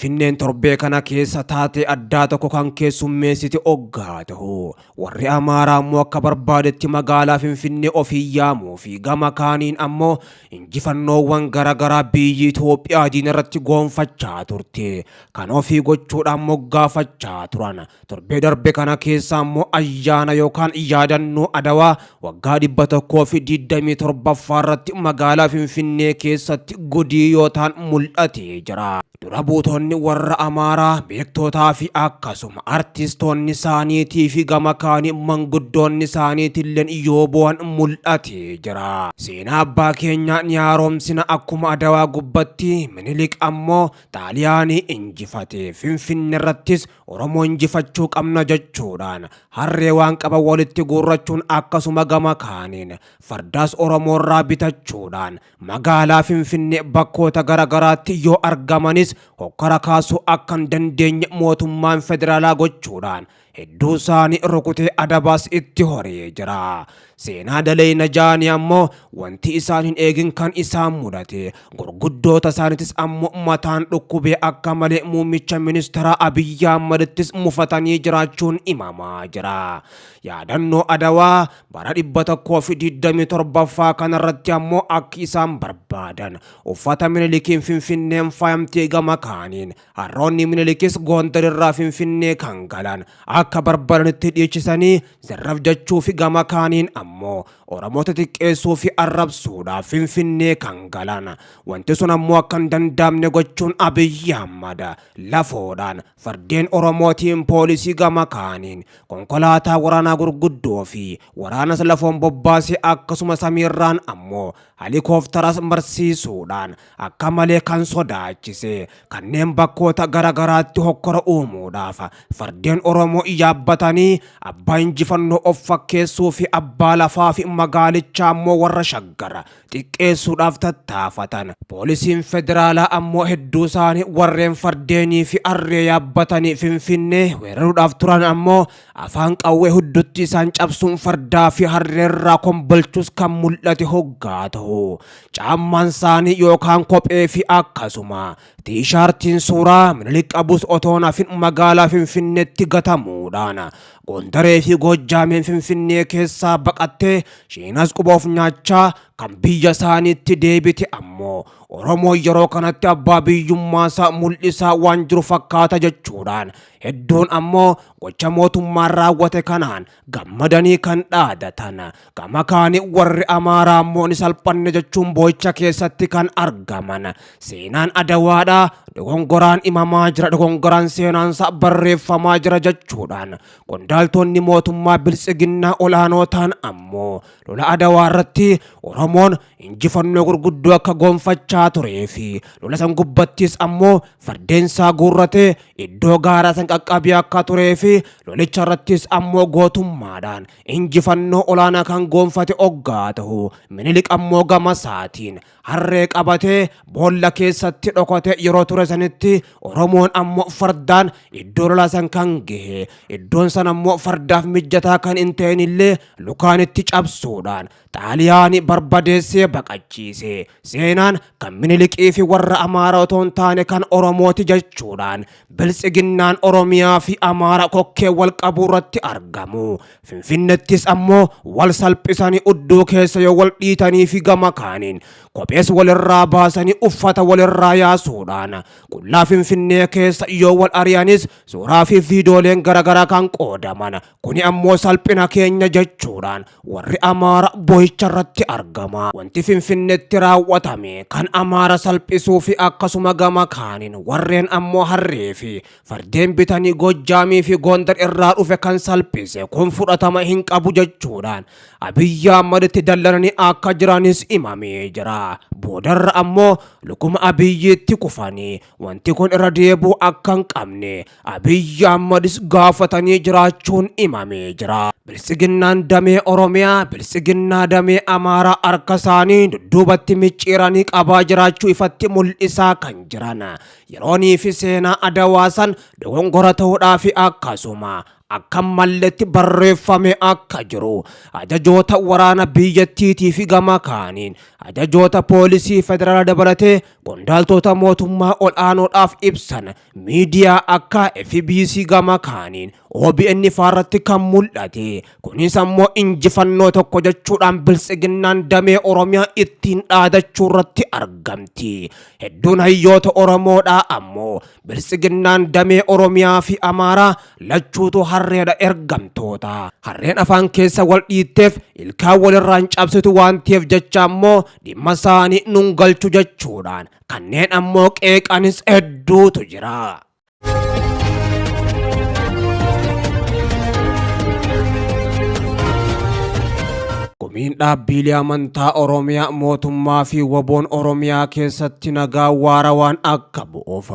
Finfinneen torbee kana keessa taatee addaa tokko kan keessummeessite oggaa tahu, warri Amaaraa ammoo akka barbaadetti magaalaa Finfinnee ofii yaamuu fi gama kaaniin ammoo injifannoowwan garaagaraa biyyi Itoophiyaa diinarratti goonfachaa turte kan ofii gochuudhaan moggaafachaa turan. Torbee darbe kana keessa ammoo ayyaana yookaan yaadannoo Adawaa waggaa 127ffaa irratti magaalaa Finfinnee keessatti gudii yoo ta'an mul'atee jira. Dura buutonni warra Amaaraa, beektootaa fi akkasuma artistoonni isaaniitii fi gama kaanii manguddoonni isaaniitilleen yoo bu'an mul'atee jira. Seenaa abbaa keenyaa ni haaromsina, akkuma Adawaa gubbatti Minilik ammoo Xaaliyaanii injifate, Finfinne irrattis Oromoo injifachuu qabna jechuudhaan harree waan qaban walitti guurrachuun, akkasuma gama kaaniin fardaas Oromoo irraa bitachuudhaan magaalaa Finfinnee bakkoota garaagaraatti yoo argamanis hokkara kaasuu akka hin dandeenye mootummaan federaalaa gochuudhaan hedduu isaanii rukutee adabaas itti horee jira. Seenaa daleeyna jaanii ammoo wanti isaan hin eegin kan isaan mudate, gurguddoota isaaniitis ammoo mataan dhukkubee akka malee muummicha ministeeraa Abiyyi Ahmadittis mufatanii jiraachuun himamaa jira. Yaadannoo Adawaa bara 127ffaa kanarratti ammoo akki isaan barbaadan uffata Minilikiin Finfinneen faayamtee, gama kaaniin harroonni Minilikis Gondar irraa Finfinnee kan galan akka barbaadanitti dhiichisanii zarraf jechuu fi gama kaaniin ammoo Oromoota xiqqeessuu fi arrabsuudhaaf Finfinnee kan galan. Wanti sun ammoo akka hin danda'amne gochuun Abiyyi Ahmad lafoodhaan fardeen Oromootiin, poolisii, gama kaaniin konkolaataa waraanaa gurguddoo fi waraanas lafoon bobbaasee, akkasuma samiirraan ammoo halikooftaras marsiisuudhaan akka malee kan sodaachise, kanneen bakkoota garagaraatti hokkora uumuudhaaf fardeen Oromoo yaabbatanii abbaa injifannoo of fakkeessuu fi abbaa lafaa fi magaalichaa ammoo warra Shaggara xiqqeessuudhaaf tattaafatan. Poolisiin federaalaa ammoo hedduu isaanii warreen fardeenii fi harree yaabbatanii Finfinnee weeraruudhaaf turan ammoo afaan qawwee huddutti isaan cabsuun fardaa fi harreerraa kombolchus kan mul'ate hoggaa ta'u, caammaan isaanii yookaan kophee fi akkasuma tiishaartiin suuraa Minilik qabus otoo hafin magaalaa Finfinneetti gatamuudhaan, Gondaree fi Goojjaameen Finfinnee keessaa baqattee Shiinas quba of nyaachaa kan biyya isaaniitti deebite ammoo Oromoo yeroo kanatti abbaa biyyummaasaa mul'isaa waan jiru fakkaata jechuudhaan hedduun ammoo gocha mootummaan raawwate kanaan gammadanii kan dhaadatan. Gama kaanii warri Amaaraa ammoo ni salphanne jechuun boo'icha keessatti kan argaman. Seenaan Adawaadhaa dogongoraan himamaa jira, dogongoraan seenaansaa barreeffamaa jira jechuudhaan qondaaltonni mootummaa Biltsiginnaa olaanoo ta'an ammoo lola Adawaa irratti Oromoon injifannoo gurguddoo akka gonfachaa turee fi lola san gubbattis ammoo fardeensaa guurratee iddoo gaaraa san qaqqabee akka turee fi lolicha irrattis ammoo gootummaadhaan injifannoo olaanaa kan gonfate oggaa ta'u, Minilik ammoo gama isaatiin harree qabatee boolla keessatti dhokate yeroo ture sanitti Oromoon ammoo fardaan iddoo lolaa san kan gahe, iddoon san ammoo fardaaf mijataa kan hin ta'in illee lukaan itti cabsuudhaan Xaaliyaanii barbadeessee baqachiise. Seenaan kan Minilikii fi warra Amaaraa otoo hin taane kan Oromooti jechuudhaan Biltsiginnaan Oromiyaa fi Amaara kokkee wal qabuu irratti argamu. Finfinnettis ammoo wal salphisanii udduu keessa yoo wal dhiitanii fi gama kaaniin kophees walirraa baasanii uffata walirraa yaasuudhaan qullaa Finfinnee keessa yoo wal ari'anis suuraa fi viidiyooleen garaagaraa kan qoodaman, kuni ammoo salphina keenya jechuudhaan warri Amaara boo'icha irratti argama. Wanti Finfinneetti raawwatame kan Amaara salphisuu fi akkasuma gama kaaniin warreen ammoo harree fi fardeen bitanii Goojjaamii fi Gondar irraa dhufe kan salphise kun fudhatama hin qabu jechuudhaan Abiyyi Ahmaditti dallananii akka jiranis himamee jira. Boodarra ammoo lukuma Abiyyiitti kufanii wanti kun irra deebi'uu akka hin qabne Abiyyi Ahmadis gaafatanii jiraachuun himamee jira. Biltsiginnaan damee Oromiyaa, Biltsiginnaa damee Amaaraa harka isaanii dudduubatti micciiranii qabaa jiraachuu ifatti mul'isaa kan jiran. Yeroonii fi seenaa Adawaa san dogongora ta'uudhaa fi akkasuma akka malletti barreeffame akka jiru ajajoota waraana biyyattiitii fi gama kaaniin ajajoota poolisii federaalaa dabalatee qondaaltota mootummaa ol aanoodhaaf ibsan. miidiyaa akka FBC gama kaaniin OBN faarratti kan mul'ate. Kunis ammoo injifannoo tokko jechuudhaan biltsiginnaan damee Oromiyaa ittiin dhaadachuu irratti argamti. Hedduun hayyoota Oromoodhaa ammoo biltsiginnaan damee Oromiyaa fi Amaaraa lachuutu harreedha ergamtoota. Harreen afaan keessa wal dhiitteef ilkaan walirraan cabsitu waan ta'eef jecha ammoo dhimma isaanii nun galchu jechuudhaan kanneen ammoo qeeqanis hedduutu jira. Gumiin dhaabbiilee amantaa Oromiyaa mootummaa fi waboon Oromiyaa keessatti nagaa waarawaan akka bu'uuf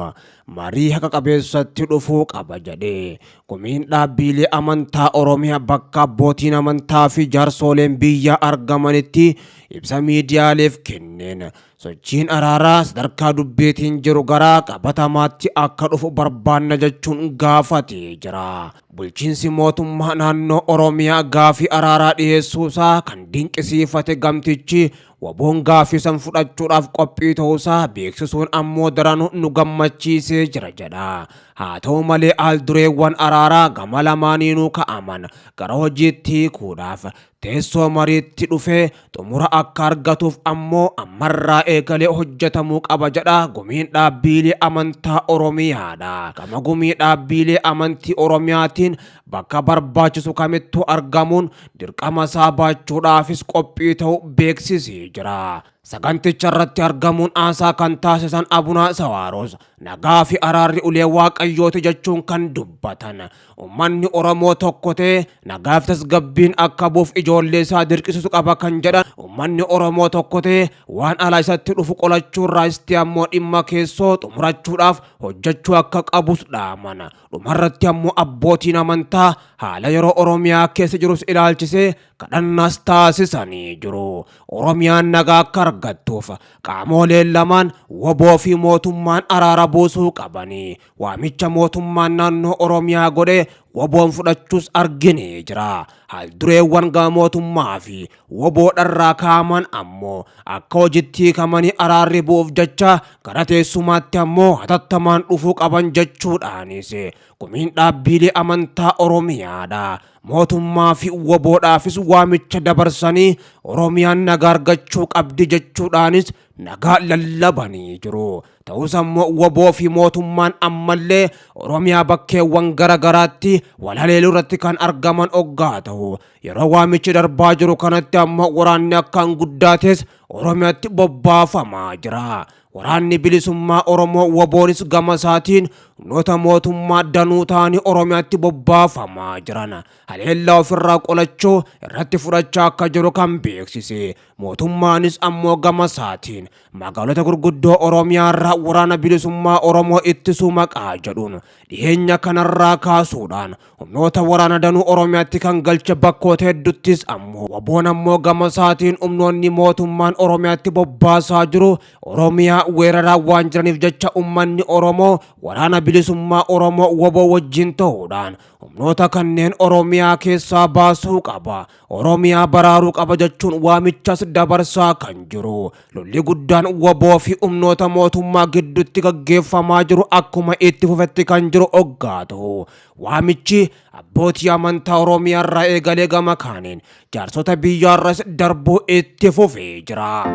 marii haqa qabeessatti dhufuu qaba jedhe. Gumiin dhaabbiilee amantaa Oromiyaa bakka abbootiin amantaa fi jaarsooleen biyyaa argamanitti ibsa miidiyaaleef kenneen sochiin araaraa sadarkaa dubbiitiin jiru gara qabatamaatti akka dhufu barbaanna jechuun gaafatee jira. Bulchiinsi mootummaa naannoo Oromiyaa gaafii araaraa dhiyeessuusaa kan dinqisiifate gamtichi waboon gaafii san fudhachuudhaaf qophii ta'uusaa beeksisuun ammoo daranuu nu gammachiisee jira jedha. Haa ta'u malee aldureewwan araaraa gama lamaaniinuu ka'aman gara hojiitti hiikuudhaaf teessoo mariitti dhufee xumura akka argatuuf ammoo ammarraa eegalee hojjetamuu qaba jedha gumiin dhaabbiilee amantaa Oromiyaadha. Gama gumii dhaabbiilee amantii Oromiyaatiin bakka barbaachisu kamittuu argamuun dirqama isaa baachuudhaafis qophii ta'uu beeksisee jira. Saganticha irratti argamuun haasaa kan taasisan Abuna Sawaaros nagaa fi araarri ulee waaqayyooti jechuun kan dubbatan. Uummanni Oromoo tokko ta'e nagaa fi tasgabbiin akka bu'uuf ijoollee isaa dirqisiisu qaba kan jedhan uummanni Oromoo tokko ta'e waan alaa isatti dhufu qolachuu irraa isti ammoo dhimma keessoo xumurachuudhaaf hojjechuu akka qabus dhaaman. Dhumarratti ammoo abbootiin amantaa haala yeroo Oromiyaa keessa jirus ilaalchisee kadhannaas taasisanii jiru. Oromiyaan nagaa akka argattuuf qaamoleen lamaan woboo fi mootummaan araara buusuu qabanii waamicha mootummaan naannoo Oromiyaa godhe woboon fudhachuus arginee jira. Haaldureewwan gama mootummaa fi woboodharraa ka'aman ammoo akka hojiitti hiikamanii araarri bu'uuf jecha gara teessumaatti ammoo hatattamaan dhufuu qaban jechuudhaanis gumiin dhaabbiilee amantaa Oromiyaadha. Mootummaa fi woboodhaafis waamicha dabarsanii Oromiyaan nagaa argachuu qabdi jechuudhaanis nagaa lallabanii jiru. Ta'us ammoo woboo fi mootummaan ammallee Oromiyaa bakkeewwan gara garaatti wal haleeluu irratti kan argaman oggaa ta'u. Yeroo waamichi darbaa jiru kanatti ammoo waraanni akkaan guddaates Oromiyaatti bobbaafamaa jira. Waraanni bilisummaa Oromoo woboonis gama isaatiin humnoota mootummaa danuu ta'anii Oromiyaatti bobbaafamaa jiran. Haleellaa ofirraa qolachuu irratti fudhachaa akka jiru kan beeksise. Mootummaanis ammoo gama isaatiin magaalota gurguddoo Oromiyaa irraa waraana bilisummaa Oromoo ittisuu maqaa jedhuun dhiyeenya kanarraa kaasuudhaan humnoota waraana danuu Oromiyaatti kan galche bakkoota hedduuttis ammoo waboon ammoo gama isaatiin humnoonni mootummaan Oromiyaatti bobbaasaa jiru Oromiyaa weeraraa waan jiraniif jecha uummanni Oromoo waraana bilisummaa Oromoo woboo wajjin ta'uudhaan humnoota kanneen Oromiyaa keessaa baasuu qaba. Oromiyaa baraaruu qaba jechuun waamichas dabarsaa kan jiru. Lolli guddaan woboo fi humnoota mootummaa gidduutti gaggeeffamaa jiru akkuma itti fufetti kan jiru oggaa ta'u. Waamichi abbootii amantaa Oromiyaa irraa eegalee gama kaaniin jaarsota biyyaarras darbuu itti fufee jira.